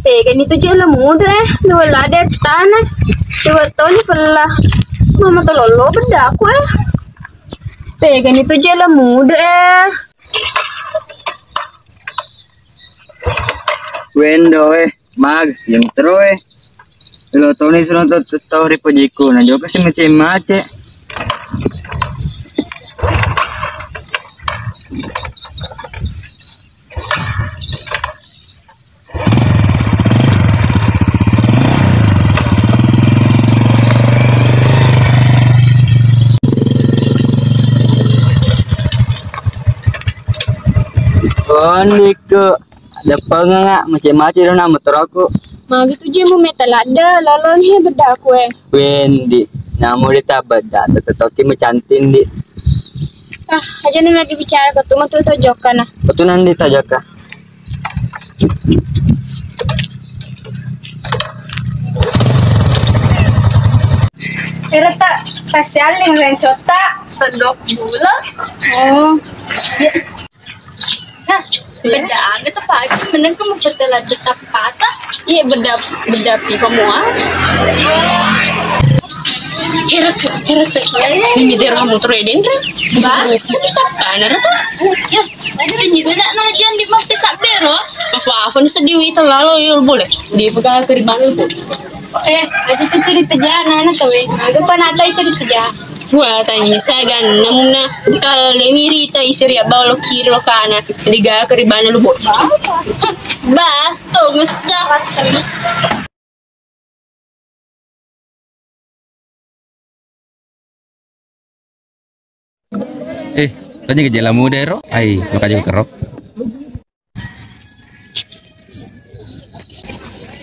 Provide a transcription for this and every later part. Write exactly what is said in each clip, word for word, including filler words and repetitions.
Tegani tu je la muda eh, dua lade tana. Dua toni pella. Mama tololo bedaku eh. Tegani tu je la muda eh. Wendo eh, mag sintro eh. Lo toni suno to to ri pojiku na joko si mace-mace. Ondiku, deppengeng, ah, mace-mace dona motoroku. Magi tu je mu meta ladde, lolong he bedaku eh. Wendi, namu di tabeda, tetetoki mecantin di. Ah, aja nih lagi bicara ke tu, mau tuh jokka nah. Betul nanti tak jokka. Era tak kasihan yang rencotta pedok gula. Oh, iya. Nah, beda aga tuh pagi meneng ke mau setelah dekat patah. Iya, beda, beda pipa mua. Herete, herete. Ini daerah motor ya, Dendra. Bah, sedih apa? Nara tuh. Ya, ada juga nak najan di mampir sabero. Apa-apa nih sedih itu lalu yul boleh. Di pegang ke di mana bu? Eh, ada tuh cerita jana anak tuh. Aku pernah tahu cerita jana. Wah, tanya saya kan, namunna kalau lemirita iseri abang lo kiri lo kana, diga ke di mana lu bu? Bah, tuh ngesah. Eh, tanya ke jela muda ero. Ai, maka juga kero.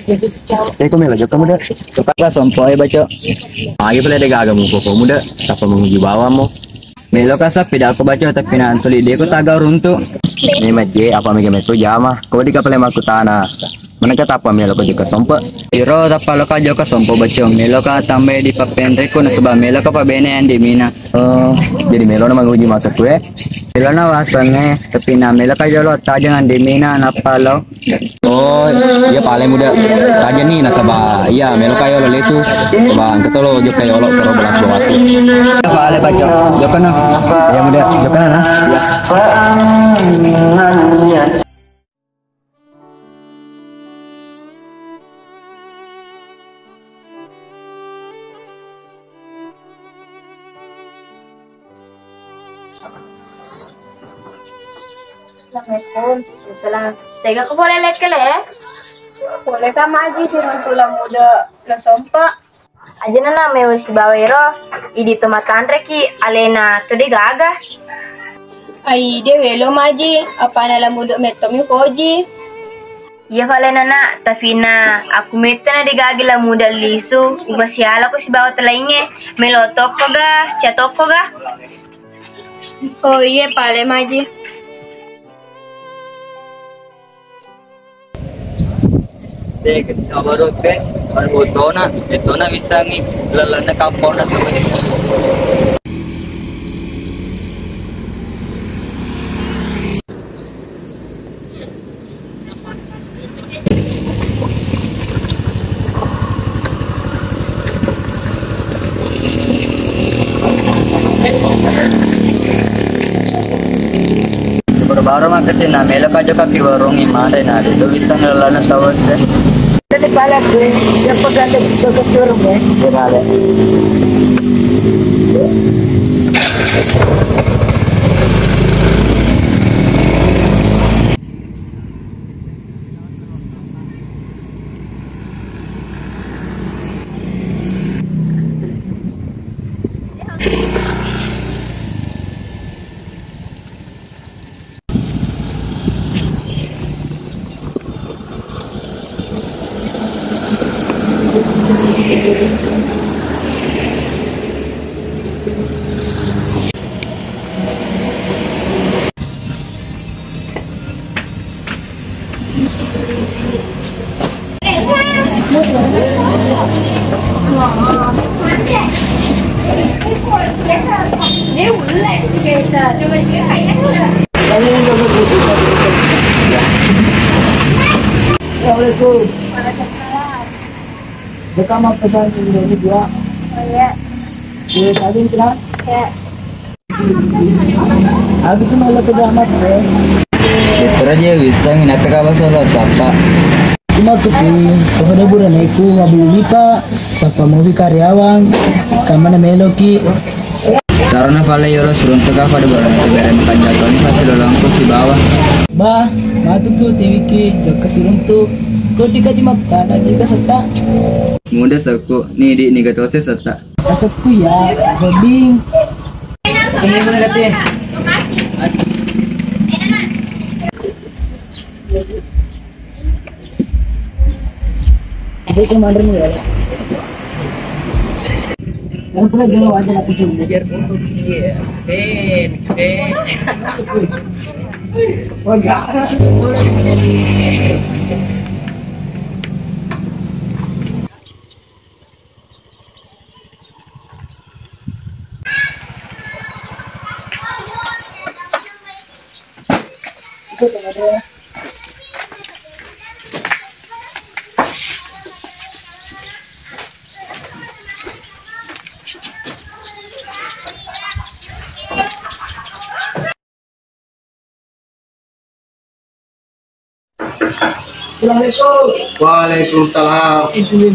Eh, ko melo jokka muda. Jokka sompo e baco. Agi pale de gaga muko ko muda. Sapa menguji bawa mo. Melo ka sapi da ko baco tapi nantuli de ko taga runtu. Ni maje apa mega metu jama. Ko di kapale makutana. Manengka tappa melo ko jokka sompo. Iro tappa lo ka jokka sompo baco, melo ka tambai di pappenreku nasaba melo ka pabene andi mina. Oh, jadi melo na manguji mata kue. Melo na wasengnge, tapi na melo ka jolo tajeng andi mina nappa lo. Oh, iya pale muda. Tajeng ni nasaba iya melo ka yolo lesu. Coba engka tolo jokka yolo karo belas bawatu. Pale baco, jokka na. Iya muda, jokka na. Iya. Assalamualaikum. Salam. Tega ko pole lekkele? Pole ka maji si tulang muda lo sompa. Aja nana mewa sibawa ero, idi to matanreki alena to de gaga. Ai de welo maji, apana la mudo metto mi poji. Iya fale nana, tapi na aku metta na de gaga la muda lisu, upasiala ko sibawa to laingnge, melo tokko ga, cia tokko ga. Oh iye pale maji. De, genta baru ke, baru tona, de tona bisa ngi, lalanna kampona sama de. Baru-baru mah kecil, nah, melo ka jokka ki warung imade, nah, itu bisa ngelana tahu deh. Tadi pala gue, dia pegang ke, ke, ke turun, ya. Dia balik. Assalamualaikum. Waalaikumsalam. Deka mappesan Indomie dua. Oh iya. Dua saja kira. Iya. Aku tuh malah ke jamat ya. Dokter aja bisa minat ke kabar solo siapa? Cuma aku tuh, kalau ada buruan aku nggak boleh lupa. Siapa mau karyawan? Kamana meloki? Carana pale yolo siruntu ka pada barang itu bere makan jatuh ni pasti lolongku si bawah. Bah, matu pu tiwiki jokka siruntu. Kau dikaji makan aja ka setta. Muda seko ni di niga tose setta. Asekku ya, sebing. Ini mana katanya? Jadi komandan ya. Yang pernah gelo aja aku sih. Biar untung dia. Ben, ben. Wah, enggak. Assalamualaikum. Waalaikumsalam. Iya.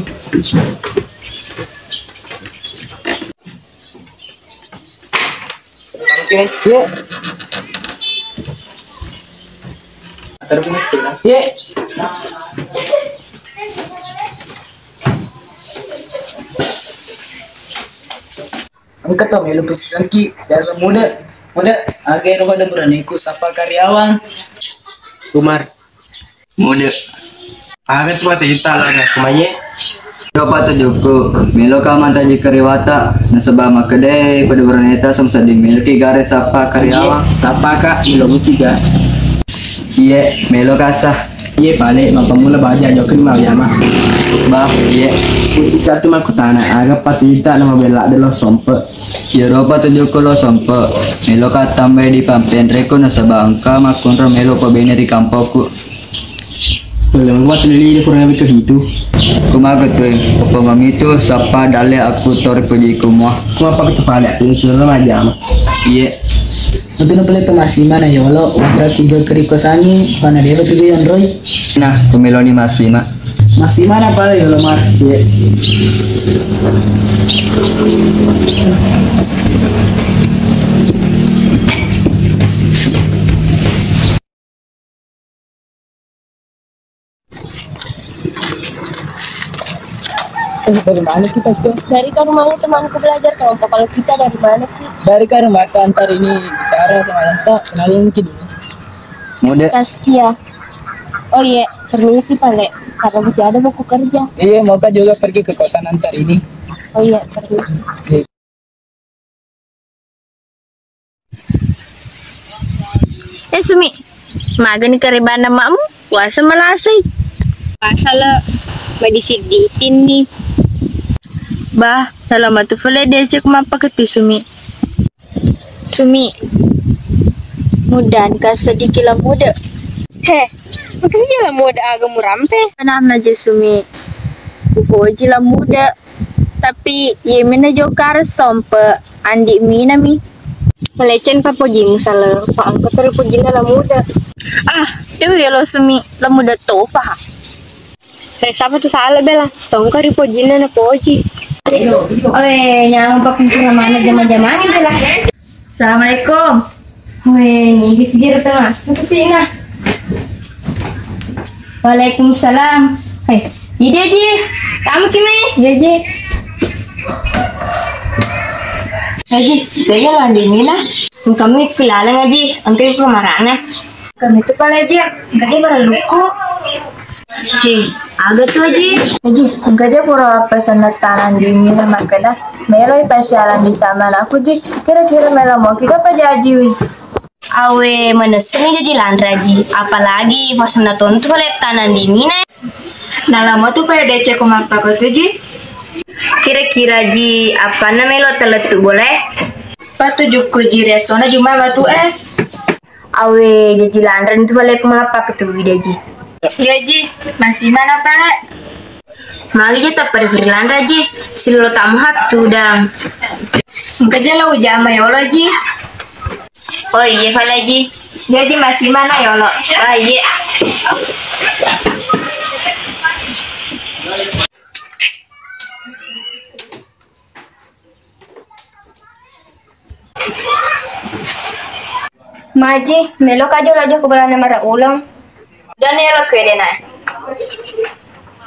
Iya. Engka tau melo pesisangki, biasa muda, muda, aga ero pada buraneku sapa karyawan. Umar. Muda. Aga tu mata juta lah nak kumaye. Coba tu joko, melo ka mantaji keriwata, nasaba makkeda pada buraneta sem seddi meloki gare sapa karyawan. Iya, sapa ka melo mutu ga. Iye, melo kasa. Iye pale, mappamula baja jokka di Mariama. Bah, iye. Ucatu makkutana, aga patu juta nama bella delo sompe. Iyaro patu jokka lo sompe. Melo ka tambai di pampenreko nasaba engka makkunro melo pabene ri kampokku. Tole mengko patu lili kurang lebih ke situ. Kumaga tu, kepongomi tu sapa dalle aku tori puji kumua. Kuma pakai tu pale, aku curo majama. Iye. Matu na pale to masima na yolo, watra tiga keri kosangi, pana dewa tiga yonroi. Nah, kumeloni masima. Masima na pale yolo mar. Iya. Eh, dari mana kita, Sio? Dari ke rumahnya temanku belajar kelompok. Kalau kita dari mana, Ki? Dari ke rumah antar ini bicara sama Anta. Kenalin, Ki, dulu. Muda. Saskia. Oh iya, permisi, Pale. Karena masih ada buku kerja. Iya, mau kan juga pergi ke kosan antar ini. Oh iya, permisi. Iya. Eh, Sumi, magani karebanna makmu? Puasa malasai. Puasa le, madisi-disinni. Bah, salama tu fale diajak mappakettu Sumi. Sumi, mudan ka sedikit la muda. He, makasih la muda aga murampe. Benarna je Sumi. Upoji la muda. Tapi iye mina jokka sompe, andi minami. Meleceng pa pojimu saleng, pa engka teri pojinna la muda. Ah, dewe yolo Sumi, la muda topa. Eh, sapa tu sala bela? Tongka ri pojinna na poji. Oe, nyawa pakkungkura mana jama-jamang bela. Assalamualaikum. Weh, nigi sijiro tengah suku sina. Waalaikumsalam. Hei, ide ji. Tamu kimi. Iya ji. Haji, saya landi mina. Kami kulaleng aji, engka iko marana. Kami tu pale ji, engka ji baralluku. Ji, aga tu, Aji? Aji, engka ja pura pesenna tanang di mina makkeda, meloi pasialang di sama anakku, Ji. Kira-kira melo moki ga pajajiwi? Awe, manessani jaji lanre, Aji. Apalagi pasenna tontu pale tanang di mina. Nalamo tu pale deceko mappakatu, Ji. Kira-kira, Ji, appanna melo talettu bolae? Patujukku, Ji, riasona jumma matu e. Awe, jaji lanre tu pale ko mappakatu wida, Ji. Iya, Ji. Masih mana, Pak? Magi je tappa ri Firlanda, Ji. Silolo tamu hattu dang. Engka je lo ujama yolo, Ji. Oh, iya pale, Ji. Jadi masih mana yolo? Ah, iya. Maji, melo ka jolo jokka bolana mara uleng. Dan elo kedena.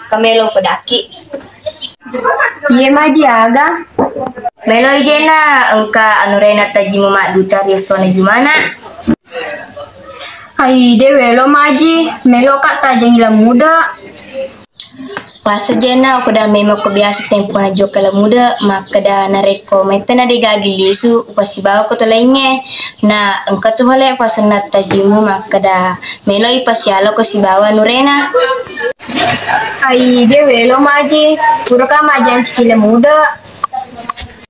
Kamelo pedaki. Iye maji aga. Melo ijena engka anurena tajimu madduta ri essona jumana. Ai, de welo maji, melo ka tajengi lamuda. Wasejena okkoda memang ko biasa tempona jokka lamuda, makkeda narekko mettana de gaga lisu, upasibawako to laingnge. Na engka tu hale pasenna tajimu makkeda meloi pasialako sibawa nurena. Ai, de welo maji, puraka majanci ki lamuda.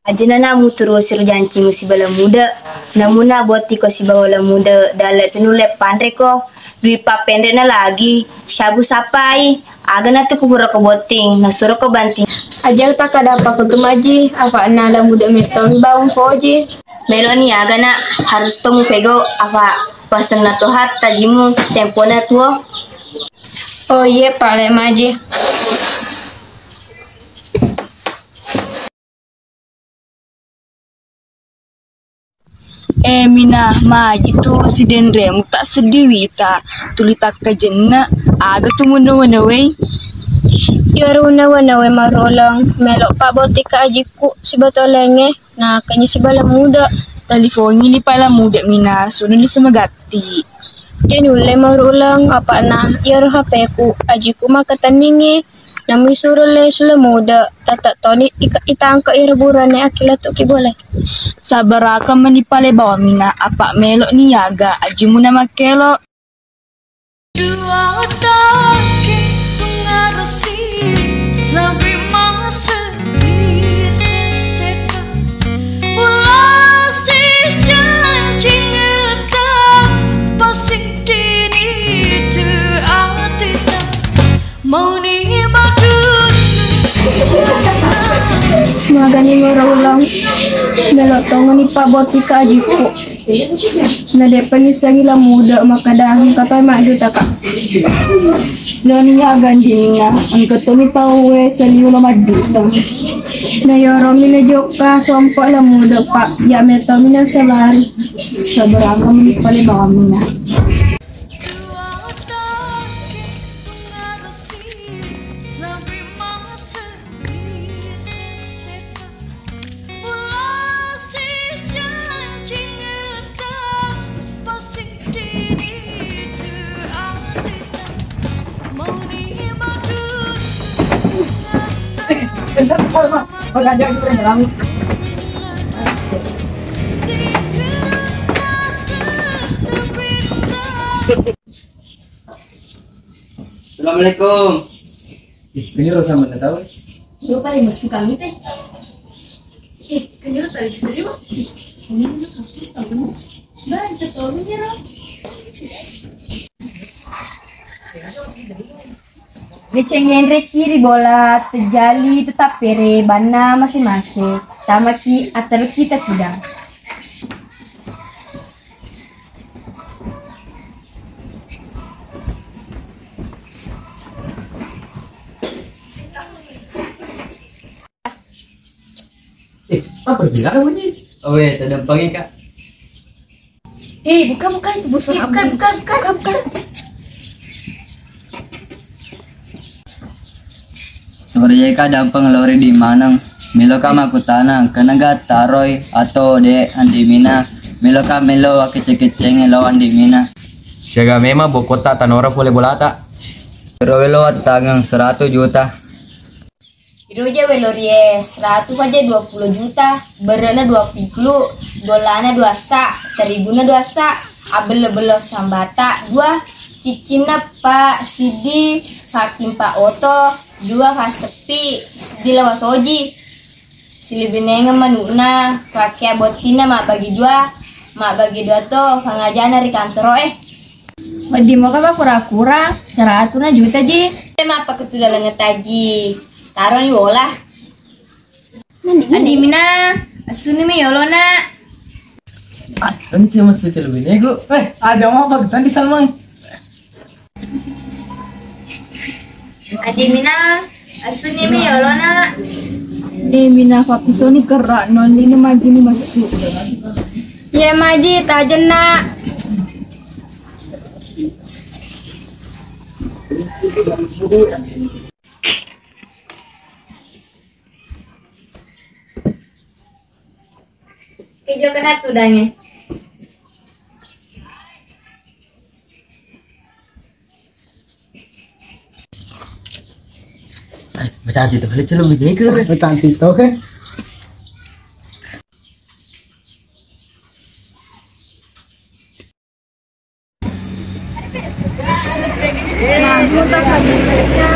Ajana na muturusi ro jancimu siba lamuda, namuna bottiko sibawa lamuda dalle tenulle panreko, dui pappenrena lagi, syabu sapai, agana tu kupurako botting, nasuroko banting. Aja takadapako tu maji, afa'na lamuda mettomi bawang poji. Meloni agana harus tomu pego, afa pasenna toha tajimu tempona tuo. Oh iye pale maji. Eh, Mina, magi tu sidenremu tak seddi wita, tuli takkajenna, aga tu munawa-nawai? Iyaro unawa-nawai marolong, melo pa botting ka ajikku siba tolengnge, na kenyi siba lamuda. Talifongi ni pala muda, Mina, sunu ni semagatti. Dia nulle marolong, apa na, iyaro H P ku, ajikku maka tenningi. Nami suro le sula muda, tata toni ika-, itangka ira burane akila tu ki boleh. Sabaraka mani pale bawa Mina, apa melo ni yaga ajimu na makkelo. Dua taki pengarasi sampai masa di seseka. Pulasi janji ngeta pasti dini tu atita. Mauni madunnu. Magani mara uleng, melo tongeng ni pabotting ka ajikku. Na depa ni sangi lamuda makkeda engka toi madduta ka. Noni aga anjinna, engka toni tauwe saliu lo madduta. Na yoromi na jokka sompa lamuda pa, ya metomi na sabari. Sabaraka mani pale bawang Mina. Assalamualaikum. Ih, ini rasa mana tahu? Dua kali mesti kami teh. Eh, kenal tadi serius? Ini lu pasti tahu. Bantu tolong ya, Ro. Deceng enreki ri bola tejali tetap pere banna masing-masing. Tamaki aterki tetidang. Eh, apa bilang bunyi? Oh, eh, tadampangi, Kak. Eh, buka, buka, itu busur. Eh, buka, buka, buka. Buka, buka. Sabarejeka dampeng lori di maneng. Meloka makkutana, engkana ga taroi atau de andi Mina. Meloka melo wakkeceng-kecengi lo andi Mina. Siaga memang bokkotta tanora pole bolata. Ero welo wattangeng seratu juta. Iroja welorie seratu paja dua puluh juta, berena dua puluh, dolana dua sa, teriguna dua sa, abello-bello sambata dua, ciccinna pa siddi, pakimpa oto dua, paseppi siddi lawa soji, silibinengeng manu'na, pakkea bottinna mabbagi dua, mabbagi dua to pangajana ri kantoro'e. Wedding moga ba kura-kura, seratus na juta ji. Emang apa ketudalangnge taji? Taroni wola. Andi mina, assunimi yolona. Ah, ence masuk celebine go. Eh, aja mau bang, tadi Salman. Andi mina, assunimi yolona. Eh, mina, papisoni kerra, non lino majini masuk. Ye maji, tajenna. Kejo kena tudangnge. Macantik tuh, lucu lu bineka. Macantik tuh kan. Mahuta pajajana.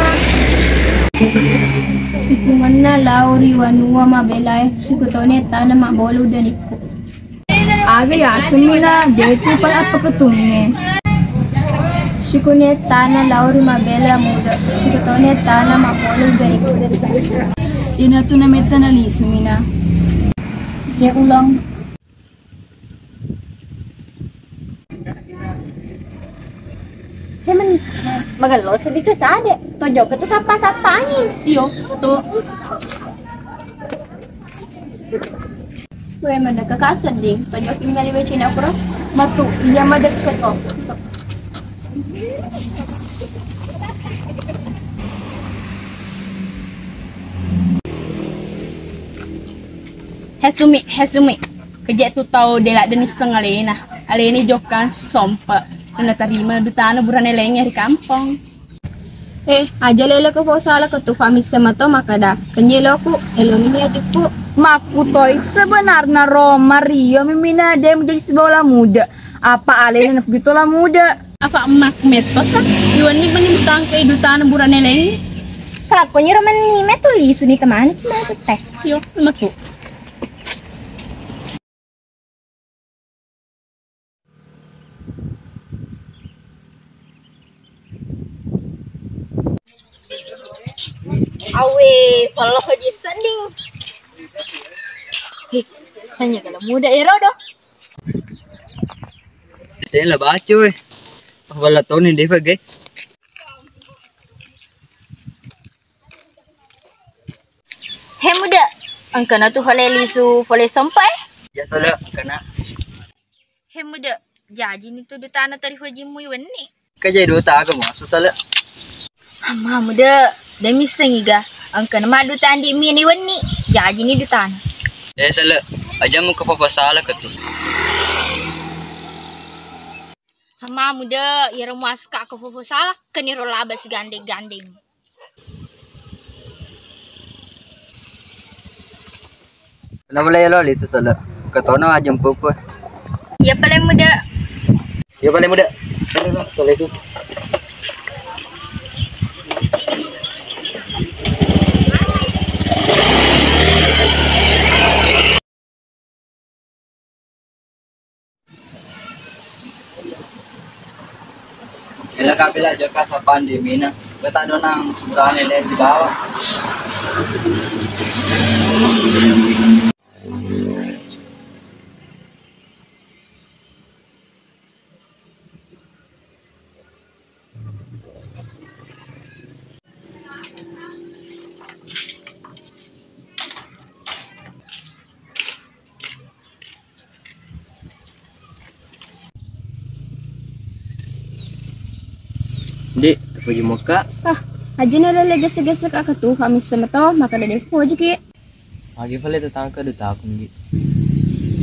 Sikungenna lao ri wanua mabelae, sikutone tana mabbolu udanikku. Aga yaseng mina, deku pa appaketungnge. Sikune tana lao ri mabela muda, sikutone tana mabbolu udanikku. Inatu nametta nalisu mina. Ya ulang. He men, magello seddi cocade. Tojokka tu sappa-sappangi. Iyo, tu. We, madekka ka sedding. Tojokki mali wecina kuro. Matu, iya madekka to. He Sumi, he Sumi. Keje tu tau de ladde nisseng alena. Alena jokka sompe. Natarima dutana burane laingnge ri kampong. Eh, aja lele ko posala ko tu famisse mato makada. Kenje loku, eloni mi adikku. Makkutoi sebenarna ro Mario mimina de mujaji sibawa la muda. Apa alena napugito la muda. Apa emak metto sa? Iwenni meni mutangke dutana burane laingnge. Kalakko nyiro menni metu lisu ni temani ki metu teh. Yo, metu. Awe, paloho je sending. Heh, tanya kalau muda ya rodo. Tela baca we. Wala toni deh page. He muda, engkana tu fale lisu fale sompa eh? Ya sala, engkana. He muda, jaji ni tu dutana tari hojimmu wenni. Kaja duta aga mo sala. Amma muda, demi sengiga, engkana ma duta andi mini wenni, jaji ni dutana. Eh sala, aja muka papa sala ketu. Amma muda, iyaro muaska ko fofo sala, keniro laba sigandeng-gandeng. Kenapa le lo lisu sala? Ketono aja mpupu. Iya pale muda. Iya pale muda. Pale lo, pale tu. Bela kabela jaka sapandi mina. Beta donang surane le sibawa. Di, tapoji mokka. Ah, aja na lele gesek-gesek aka tu, kami semeto, maka dades poji ki. Magi pale tatangka dutaku, Ndi?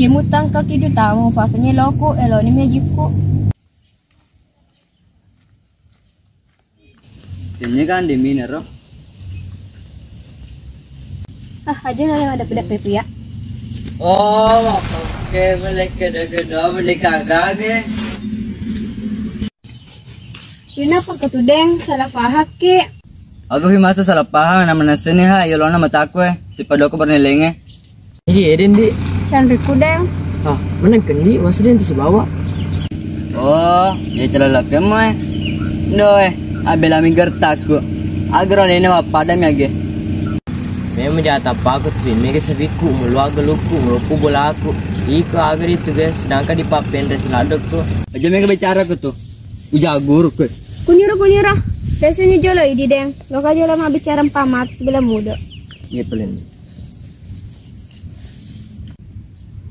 Ye mutangka ki dutamu, fakenye loku, eloni mejikku. Kenya kan di minero. Ah, aja na ada peda pepe ya. Oh, oke, balik ke daga, balik kagak, eh. Inapa ketu, Deng? Salah paham ki? Aga fi masa salah paham, na manesseni ha, yolona mataku e, sipadoko bernelengnge. Idi eden, Di. Canriku, Deng. Ah, meneng kendi, masa den tu sibawa. Oh, iya celala kemmu e. Doe, abelami gertakku. Agero alena wappadami age. Memang jahat appaku, tapi mega sapiku, meluaga lukku, meloppo bolaku. Iko aga ritu ge, sedangkan dipappenre seladdokku. Aja mega bicara ku tu. Uja guru ku. Kunyiro, kunyiro. Lesuni jolo idi, Deng. Loka jolo mabbicara empat mata sebelah muda. Iya, paling.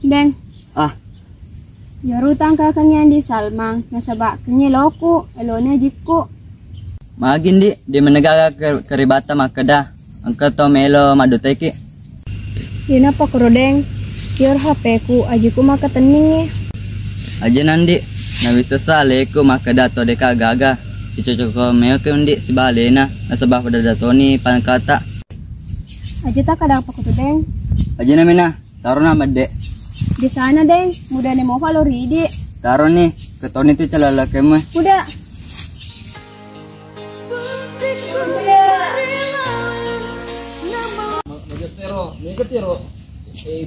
Deng. Ah. Iyaro tangkakengnge Andi Salmang, nasaba kengnge loku, elona ajikku. Magi, Ndi, de mennegaga ke-, keribata makkeda, engka to melo madduteki. Inappa koro, Deng, iyaro H P-ku, ajikku makkatenningnge. Aja, Nandi, nawissessa aleku makkeda to deka gaga. Sicocoko meoke, Ndi, sibalena, nasaba pada datoni pangkata. Aja takkada apa kutu, Deng. Aja namena. Tarona medde. Di sana, Deng. Mudane mofa lo ridi. Taroni, ketoni tu calala kemme. Udah.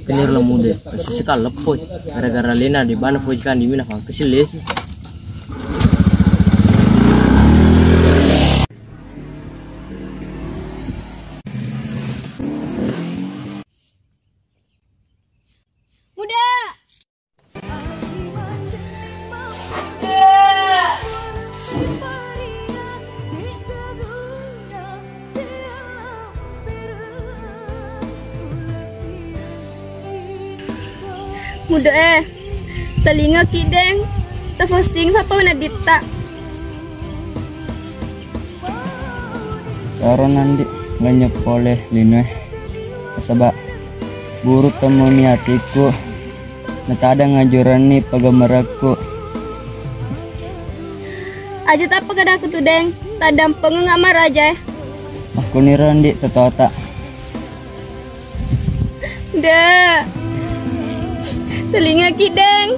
Kelir lo muda, kesusi kaleppoi. Gara-gara lena di bana pojikang di mina fangkesi lesi. Muda. Muda e, telinga ki, Deng, tafasing apa na ditta. Saro nandi lanynyep pole linoe, nasaba buruk temmuni atikku, natada ngajurenni pagemmerekku. Aja tappa kadaku tu, Deng, taddampengeng maraja e. Makkuniro ndi totota. Da. Telinga ki, Deng.